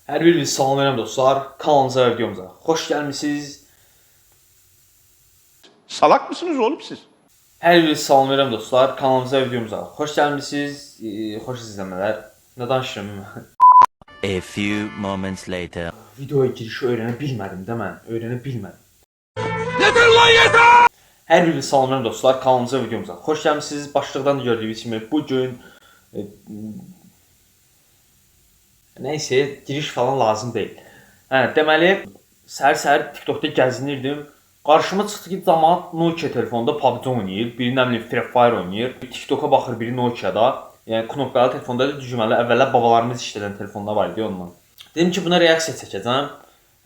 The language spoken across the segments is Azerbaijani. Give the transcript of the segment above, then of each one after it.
Hər birinizi salamlayıram dostlar. Kanalımıza və videomuza xoş gəlmisiniz. Salak mısınız oğlum siz? Hər birinizi salamlayıram dostlar. Kanalımıza və videomuza xoş gəlmisiniz. Xoş izləmələr. Nə danışıram mən? A few moments later. Videoya girişi öyrənə bilmədim də mən. Öyrənə bilmədim. Yeter lan yeter! Hər birinizi salamlayıram dostlar. Kanalımıza və videomuza xoş gəlmisiniz. Başlıqdan da gördüyünüz kimi bu gün nəysə giriş falan lazım deyil. Hə, deməli səhər-səhər TikTokda gəzinirdim. Qarşıma çıxdı ki, camaat Nokia telefonda PUBG oynayır, biri nə bilim Free Fire oynayır. TikToka baxır biri Nokia-da. Yəni knopkalı telefonda da düzməli əvvəllər babalarımız işlədən telefonlar var idi ondan. Dedim ki, buna reaksiya çəkəcəm.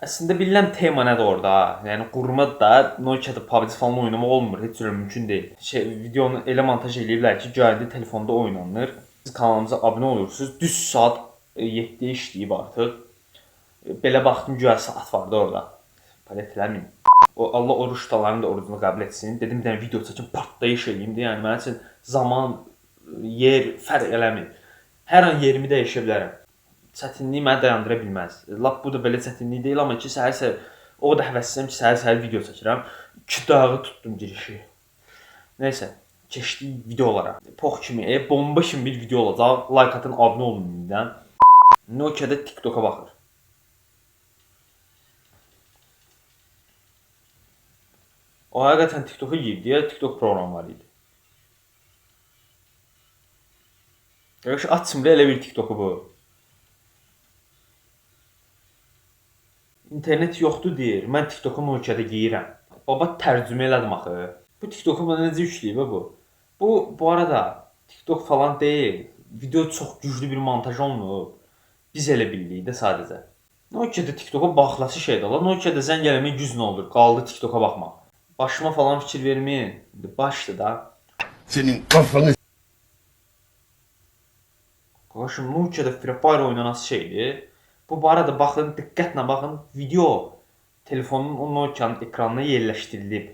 Əslində bilirəm tema nədir orada. Yəni qurma da Nokia-da PUBG falan oynamaq olmur, heç cür mümkün deyil. Şey, videonu elə montaj eləyiblər ki, guya indi telefonda oynanır. Siz kanalımıza abunə olursunuz. Düz saat 7-də işləyib artıq. Belə baxdım güya saat vardı orada. Palet eləməyin. O Allah oruç tutanların da orucunu qəbul etsin. Dedim bir dənə video çəkim, partlayış eləyim də. Yəni mənim üçün zaman, yer fərq eləmir. Hər an yerimi dəyişə bilərəm. Çətinlik məni dayandıra bilməz. Lap bu da belə çətinlik deyil, amma ki səhər-səhər o qədər həvəsliyəm ki, səhər-səhər video çəkirəm. 2 dəqiqə tutdum girişi. Nəysə, keçdik videolara. Pox kimi, bomba kimi bir video olacaq. Like atın, abunə olun indidən. Nokia-da TikToka baxır. O həqiqətən TikToka girdi, ya TikTok proqramı var idi. Qardaş, açın belə elə bir TikToku bu. İnternet yoxdur deyir. Mən TikToku Nokia-da geyirəm. Baba tərcümə elədim axı. Bu TikToku bana necə yükləyib bu? Bu arada TikTok falan deyil. Video çox güclü bir montaj olunub. Biz elə bildik də sadəcə. Nokia-da TikToka baxılası şeydir. La Nokia-da zəng eləmək gücün olur. Qaldı TikToka baxmaq. Başıma falan fikir verməyin. Başdır da. Senin kafanı Qardaşım, Nokia-da Free Fire oynanası şeydir. Bu arada baxın, diqqətlə baxın, video telefonun o Nokia-nın ekranına yerləşdirilib.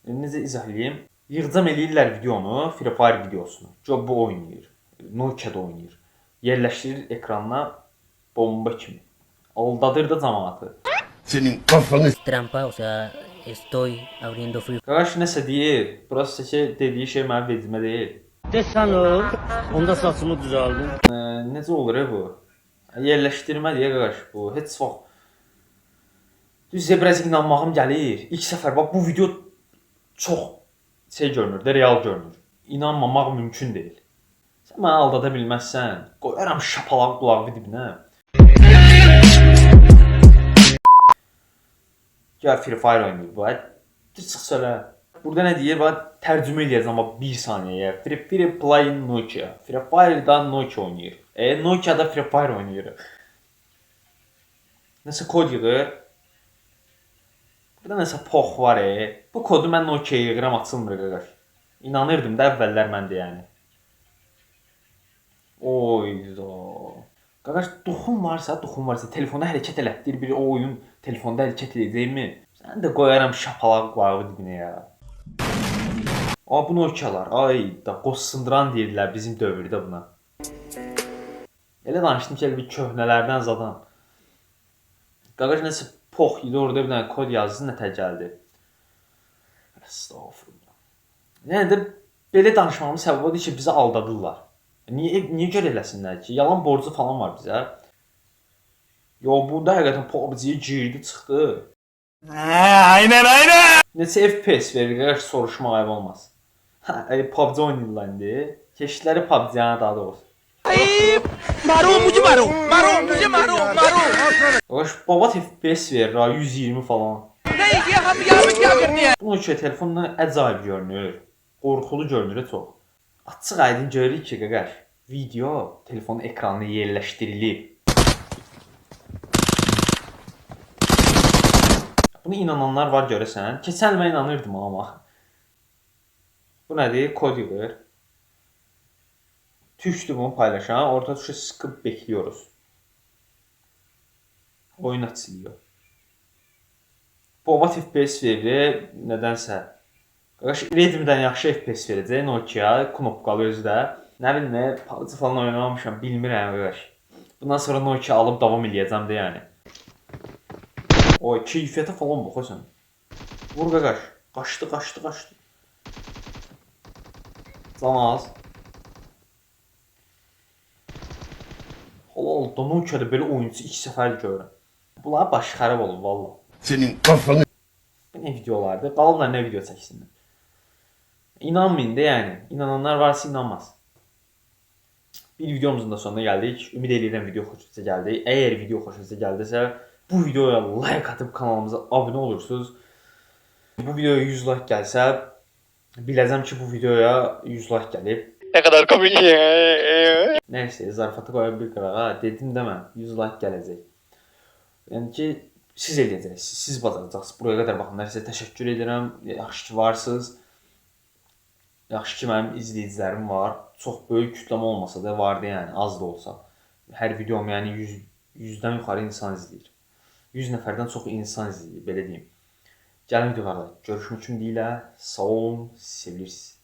Necə izah eləyim? Yığcam eləyirlər videonu, Free Fire videosunu. Co bu oynayır. Nokia-da oynayır. Yerləşdirir ekranına bomba kimi. Aldadır da camaatı. Senin kafanı Trampa, o sea, estoy abriendo Free Qardaş nəsə deyir. Burası ki dediyi şey mənim vecimə deyil. Desen o, onda saçımı düzeldim. Necə olur bu? Yerləşdirmə deyə qardaş bu. Heç vaxt düzdür, biraz inanmağım gəlir. İlk səfər bax bu video çox şey görünür də, real görünür. İnanmamaq mümkün deyil. Sən məni aldada bilməzsən. Qoyaram şapalaq qulağı dibinə. Gəl Free Fire oynayır bu. Dur çıx söylə. Burada nə deyir? Bax tərcümə eləyəcəm amma bir saniyəyə. Free Fire playing Nokia. Free Fire-da Nokia oynayır. Nokia-da Free Fire oynayır. Nəsə kod yığır. Burada nəsə pox var. Bu kodu mən Nokia-ya yığıram, açılmır qardaş. İnanırdım da əvvəllər mən də yəni. Oy da. Qardaş, duxun varsa, telefona hərəkət elətdir, bir o oyun telefonda hərəkət edəcəkmi? Sən də qoyaram şapalaq qulağı dibinə ya. A, bu Nokia'lar. Ay da, qoz sındıran deyirlər bizim dövrdə buna. Elə danışdım ki, elə bir köhnələrdən zadan. Qardaş, nəsə pox idi orada bir dənə kod yazdı, nə təcəldi. Estağfurullah. Yəni də belə danışmağımın səbəbi odur ki, bizi aldadırlar. Niyə görə eləsinlər ki? Yalan borcu falan var bizə. Yo, burada həqiqətən PUBG-yə girdi, çıxdı. Aynen aynen. Neçə FPS verir, qardaş, soruşmaq ayıb olmaz. Hə, PUBG oynayırlar indi. Keşikləri PUBG-yə daha doğrusu. मारो मुझे मारो मारो मुझे मारो मारो Qardaş, baba FPS verir ha, 120 falan. नहीं ये हम यहाँ पे क्या करने आए Bu Nokia telefonla əcaib görünür. Qorxulu görünür çox. Açıq aydın görürük ki, qardaş, video telefonun ekranına yerləşdirilib. Buna inananlar var görəsən. Keçən il mən inanırdım amma. Bu nədir? Kod yığır. Türkdür bunu paylaşan. Orta tuşa sıkıp bekliyoruz. Oyun açılıyor. Baba FPS verir nədənsə. Qardaş, Redmi-dən yaxşı FPS verəcək Nokia, knopkalı özü də. Nə bilim, PUBG falan oynamamışam, bilmirəm qardaş. Bundan sonra Nokia alıb davam eləyəcəm də yəni. O keyfiyyətə falan baxırsan. Vur qaqaş. Qaçdı, qaçdı, qaçdı. Can az. Halal da Nokia-da belə oyunçu ilk səfər görürəm. Bunlar başı xarab olub valla. Senin kafanı Bu nə videolardır? Qalıblar nə video çəksinlər. İnanmayın da yəni. İnananlar varsa inanmaz. Bir videomuzun da sonuna gəldik. Ümid eləyirəm video xoşunuza gəldi. Əgər video xoşunuza gəldisə, bu videoya like atıb kanalımıza abunə olursunuz. Bu videoya 100 like gəlsə, biləcəm ki, bu videoya 100 like gəlib. Ne kadar komik. Nəysə, zarafatı qoyaq bir qırağa. Dedim demə, 100 like gələcək. Yəni ki, siz eləyəcəksiniz, siz bacaracaqsınız. Buraya qədər baxanlar sizə təşəkkür edirəm. Yaxşı ki varsınız. Yaxşı ki mənim izləyicilərim var. Çox böyük kütləm olmasa da vardı yəni, az da olsa. Hər videom yəni 100 100-dən yuxarı insan izləyir. 100 nəfərdən çox insan izləyir, belə deyim. Gəlin videolarda görüşmək ümidi ilə sağ olun, sevilirsiniz.